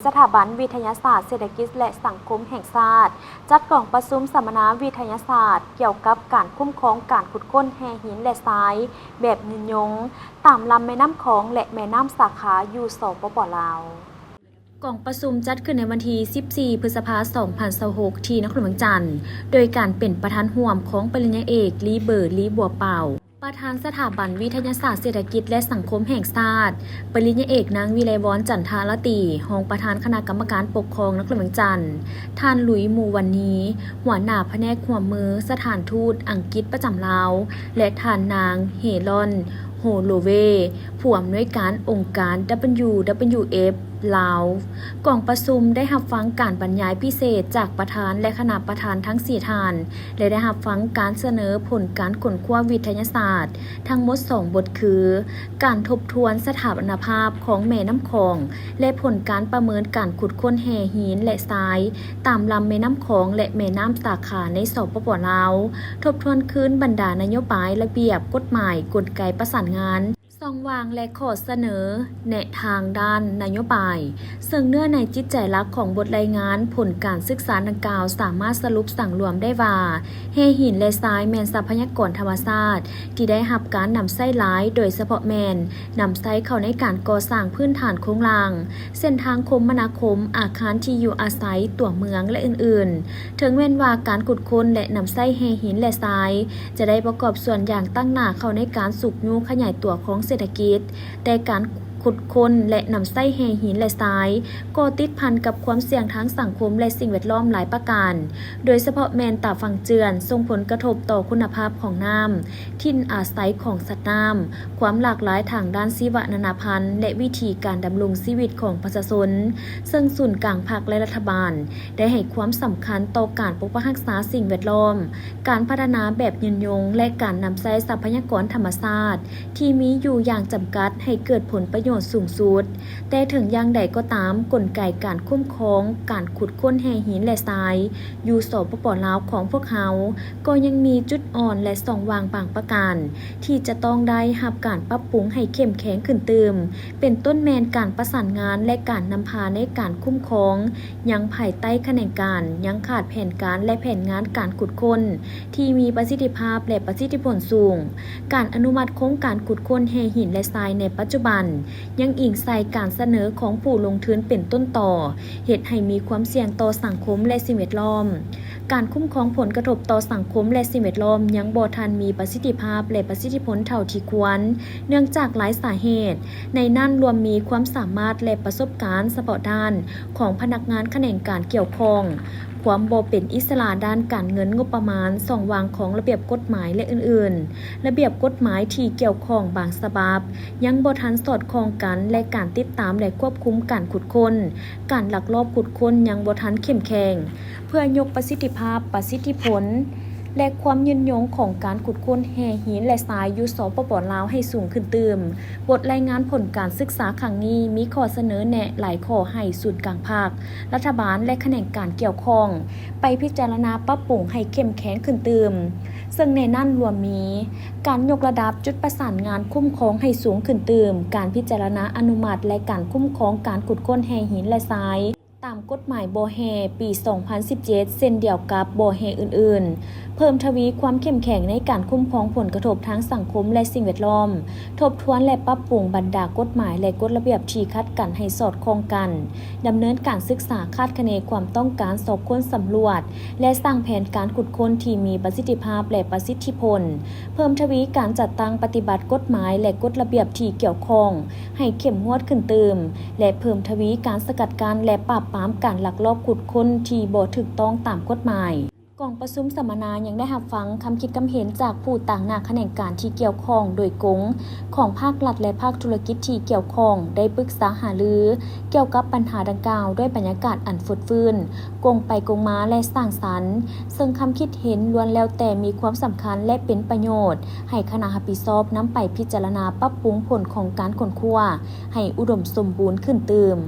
ສະຖາບັນວິທະຍາສາດເສດຖະກິດ ແລະ ສັງຄົມແຫ່ງຊາດ ຈັດກອງປະຊຸມສຳມະນາວິທະຍາສາດ ກ່ຽວກັບການຄຸ້ມຄອງການຂຸດຄົ້ນແຮ່ຫີນ ແລະ ຊາຍ ແບບຍືນຍົງ ຕາມລຳແມ່ນ້ຳຂອງ ແລະ ແມ່ນ້ຳສາຂາ ຢູ່ ສປປ ລາວ. ກອງປະຊຸມຈັດຂຶ້ນໃນວັນທີສິບສີ່ ພຶດສະພາ ສອງພັນຊາວຫົກ ທີ່ນະຄອນຫຼວງວຽງຈັນ ໂດຍການເປັນປະທານຮ່ວມຂອງປະລິນຍາເອກ ລີເບີ ລີບົວເປົ່າ ປະທານສະຖາບັນວິທະຍາສາດເສດຖະກິດ ແລະ ສັງຄົມແຫ່ງຊາດ, ປະລິນຍາເອກ ນາງ ວິໄລວອນ ຈັນທະລາຕີ ຮອງປະທານຄະນະກຳມະການປົກຄອງນະຄອນຫຼວງວຽງຈັນ, ທ່ານ ລຸຍ ມູວັນນີ ຫົວໜ້າພະແນກຮ່ວມມືສະຖານທູດອັງກິດປະຈຳລາວ ແລະ ທ່ານນາງ ເຮລອນ ໂຮໂລເວ ຜູ້ອຳນວຍການອົງການ WWF ລາວ. ກອງປະຊຸມໄດ້ຮັບຟັງການບັນຍາຍພິເສດຈາກປະທານ ແລະ ຄະນະປະທານທັງສີ່ທ່ານ ແລະ ໄດ້ຮັບຟັງການສະເໜີຜົນການຄົ້ນຄວ້າວິທະຍາສາດທັງໝົດສອງບົດຄື ການທົບທວນສະຖາປະນະພາບຂອງແມ່ນ້ຳຂອງ ແລະ ຜົນການປະເມີນການຂຸດຄົ້ນແຮ່ຫີນ ແລະ ຊາຍ ຕາມລຳແມ່ນ້ຳຂອງ ແລະ ແມ່ນ້ຳສາຂາໃນ ສປປ ລາວ, ທົບທວນຄືນບັນດານະໂຍບາຍ, ລະບຽບ, ກົດໝາຍ, ກົນໄກປະສານງານ, ຊ່ອງວ່າງ ແລະ ຂໍ້ສະເໜີແນະທາງດ້ານນະໂຍບາຍ, ເຊິ່ງເນື້ອໃນຈິດໃຈຫຼັກຂອງບົດລາຍງານຜົນການສຶກສາດັ່ງກ່າວ ສາມາດສະຫຼຸບສັງລວມໄດ້ວ່າ ແຮ່ຫີນ ແລະ ຊາຍ ແມ່ນຊັບພະຍາກອນທຳມະຊາດທີ່ໄດ້ຮັບການນຳໃຊ້ຫຼາຍ, ໂດຍສະເພາະແມ່ນນຳໃຊ້ເຂົ້າໃນການກໍ່ສ້າງພື້ນຖານໂຄງລ່າງ, ເສັ້ນທາງຄົມມະນາຄົມ, ອາຄານທີ່ຢູ່ອາໄສ, ຕົວເມືອງ ແລະ ອື່ນໆ. ເຖິງແມ່ນວ່າການຂຸດຄົ້ນ ແລະ ນຳໃຊ້ແຮ່ຫີນ ແລະ ຊາຍ ຈະໄດ້ປະກອບສ່ວນຢ່າງຕັ້ງໜ້າເຂົ້າໃນການຊຸກຍູ້ຂະຫຍາຍຕົວຂອງເສດຖະກິດ, ແຕ່ການຂຸດຄົ້ນ ແລະ ນຳໃຊ້ແຮ່ຫີນ ແລະ ຊາຍ ກໍຕິດພັນກັບຄວາມສ່ຽງທາງສັງຄົມ ແລະ ສິ່ງແວດລ້ອມຫຼາຍປະການ, ໂດຍສະເພາະແມ່ນຕາຝັ່ງເຈື່ອນ ສົ່ງຜົນກະທົບຕໍ່ຄຸນນະພາບຂອງນ້ຳ, ຖິ່ນອາໄສຂອງສັດນ້ຳ, ຄວາມຫຼາກຫຼາຍທາງດ້ານຊີວະນານາພັນ ແລະ ວິຖີການດຳລົງຊີວິດຂອງປະຊາຊົນ, ເຊິ່ງສູນກາງພັກ ແລະ ລັດຖະບານ ໄດ້ໃຫ້ຄວາມສຳຄັນຕໍ່ການປົກປັກຮັກສາສິ່ງແວດລ້ອມ, ການພັດທະນາແບບຍືນຍົງ ແລະ ການນຳໃຊ້ຊັບພະຍາກອນທຳມະຊາດທີ່ມີຢູ່ຢ່າງຈຳກັດໃຫ້ເກີດຜົນປະໂຫຍດສູງສຸດ. ແຕ່ເຖິງຢ່າງໃດກໍຕາມ, ກົນໄກການຄຸ້ມຄອງການຂຸດຄົ້ນແຮ່ຫີນ ແລະ ຊາຍ ຢູ່ ສປປ ລາວ ຂອງພວກເຮົາ ກໍຍັງມີຈຸດອ່ອນ ແລະ ຊ່ອງວ່າງບາງປະການ ທີ່ຈະຕ້ອງໄດ້ຮັບການປັບປຸງໃຫ້ເຂັ້ມແຂງຂຶ້ນຕື່ມ, ເປັນຕົ້ນແມ່ນການປະສານງານ ແລະ ການນຳພາໃນການຄຸ້ມຄອງ ຍັງພາຍໃຕ້ຂະແໜງການ ຍັງຂາດແຜນການ ແລະ ແຜນງານການຂຸດຄົ້ນທີ່ມີປະສິດທິພາບ ແລະ ປະສິດທິຜົນສູງ. ການອະນຸມັດໂຄງການຂຸດຄົ້ນແຮ່ຫີນ ແລະ ຊາຍໃນປັດຈຸບັນ ຍັງອີງໃສ່ການສະເໜີຂອງຜູ້ລົງທຶນເປັນຕົ້ນຕໍ, ເຮັດໃຫ້ມີຄວາມສ່ຽງຕໍ່ສັງຄົມ ແລະ ສິ່ງແວດລ້ອມ. ການຄຸ້ມຄອງຜົນກະທົບຕໍ່ສັງຄົມ ແລະ ສິ່ງແວດລ້ອມ ຍັງບໍ່ທັນມີປະສິດທິພາບ ແລະ ປະສິດທິຜົນເທົ່າທີ່ຄວນ, ເນື່ອງຈາກຫຼາຍສາເຫດ, ໃນນັ້ນລວມມີຄວາມສາມາດ ແລະ ປະສົບການສະເພາະດ້ານຂອງພະນັກງານຂະແໜງການກ່ຽວຂ້ອງ, ຄວາມບໍ່ເປັນອິດສະຫຼະດ້ານການເງິນງົບປະມານ, ຊ່ອງວ່າງຂອງລະບຽບກົດໝາຍ ແລະ ອື່ນໆ. ລະບຽບກົດໝາຍທີ່ກ່ຽວຂ້ອງບາງສະບັບ ຍັງບໍ່ທັນສອດຄ່ອງກັນ ແລະ ການຕິດຕາມ ແລະ ຄວບຄຸມການຂຸດຄົ້ນ, ການລັກລອບຂຸດຄົ້ນຍັງບໍ່ທັນເຂັ້ມແຂງ. ເພື່ອຍົກປະສິດທິພາບ, ປະສິດທິຜົນ ແລະ ຄວາມຍືນຍົງຂອງການຂຸດຄົ້ນແຮ່ຫີນ ແລະ ຊາຍຢູ່ ສປປ ລາວ ໃຫ້ສູງຂຶ້ນຕື່ມ, ບົດລາຍງານຜົນການສຶກສາຄັ້ງນີ້ມີຂໍ້ສະເໜີແນະຫຼາຍຂໍ້ໃຫ້ສູນກາງພັກ, ລັດຖະບານ ແລະ ຂະແໜງການກ່ຽວຂ້ອງ ໄປພິຈາລະນາປັບປຸງໃຫ້ເຂັ້ມແຂງຂຶ້ນຕື່ມ, ເຊິ່ງໃນນັ້ນລວມມີ ການຍົກລະດັບຈຸດປະສານງານຄຸ້ມຄອງໃຫ້ສູງຂຶ້ນຕື່ມ, ການພິຈາລະນາອະນຸມັດ ແລະ ການຄຸ້ມຄອງການຂຸດຄົ້ນແຮ່ຫີນ ແລະ ຊາຍ ຕາມກົດໝາຍບໍ່ແຮ່ປີສອງພັນສິບເຈັດ ເຊັ່ນດຽວກັບບໍ່ແຮ່ອື່ນໆ, ເພີ່ມທະວີຄວາມເຂັ້ມແຂງໃນການຄຸ້ມຄອງຜົນກະທົບທາງສັງຄົມ ແລະ ສິ່ງແວດລ້ອມ, ທົບທວນ ແລະ ປັບປຸງບັນດາກົດໝາຍ ແລະ ກົດລະບຽບທີ່ຂັດກັນໃຫ້ສອດຄ່ອງກັນ, ດຳເນີນການສຶກສາຄາດຄະເນຄວາມຕ້ອງການສອບຄົ້ນສຳຫຼວດ ແລະ ສ້າງແຜນການຂຸດຄົ້ນທີ່ມີປະສິດທິພາບ ແລະ ປະສິດທິຜົນ, ເພີ່ມທະວີການຈັດຕັ້ງປະຕິບັດກົດໝາຍ ແລະ ກົດລະບຽບທີ່ກ່ຽວຂ້ອງ ໃຫ້ເຂັ້ມງວດຂຶ້ນຕື່ມ ແລະ ເພີ່ມທະວີການສະກັດກັ້ນ ແລະ ປາບປາມການລັກລອບຂຸດຄົ້ນທີ່ບໍ່ຖືກຕ້ອງຕາມກົດໝາຍ. ກອງປະຊຸມສຳມະນາຍັງໄດ້ຮັບຟັງຄຳຄິດຄຳເຫັນຈາກຜູ້ຕາງໜ້າຂະແໜງການທີ່ກ່ຽວຂ້ອງໂດຍກົງຂອງພາກລັດ ແລະ ພາກທຸລະກິດທີ່ກ່ຽວຂ້ອງ ໄດ້ປຶກສາຫາລືກ່ຽວກັບບັນຫາດັ່ງກ່າວດ້ວຍບັນຍາກາດອັນຟົດຟື້ນ, ກົງໄປກົງມາ ແລະ ສ້າງສັນ, ເຊິ່ງຄຳຄິດເຫັນລ້ວນແລ້ວແຕ່ມີຄວາມສຳຄັນ ແລະ ເປັນປະໂຫຍດໃຫ້ຄະນະຮັບຜິດຊອບນຳໄປພິຈາລະນາປັບປຸງຜົນຂອງການຄົ້ນຄວ້າ ໃຫ້ອຸດົມສົມບູນຂຶ້ນຕື່ມ.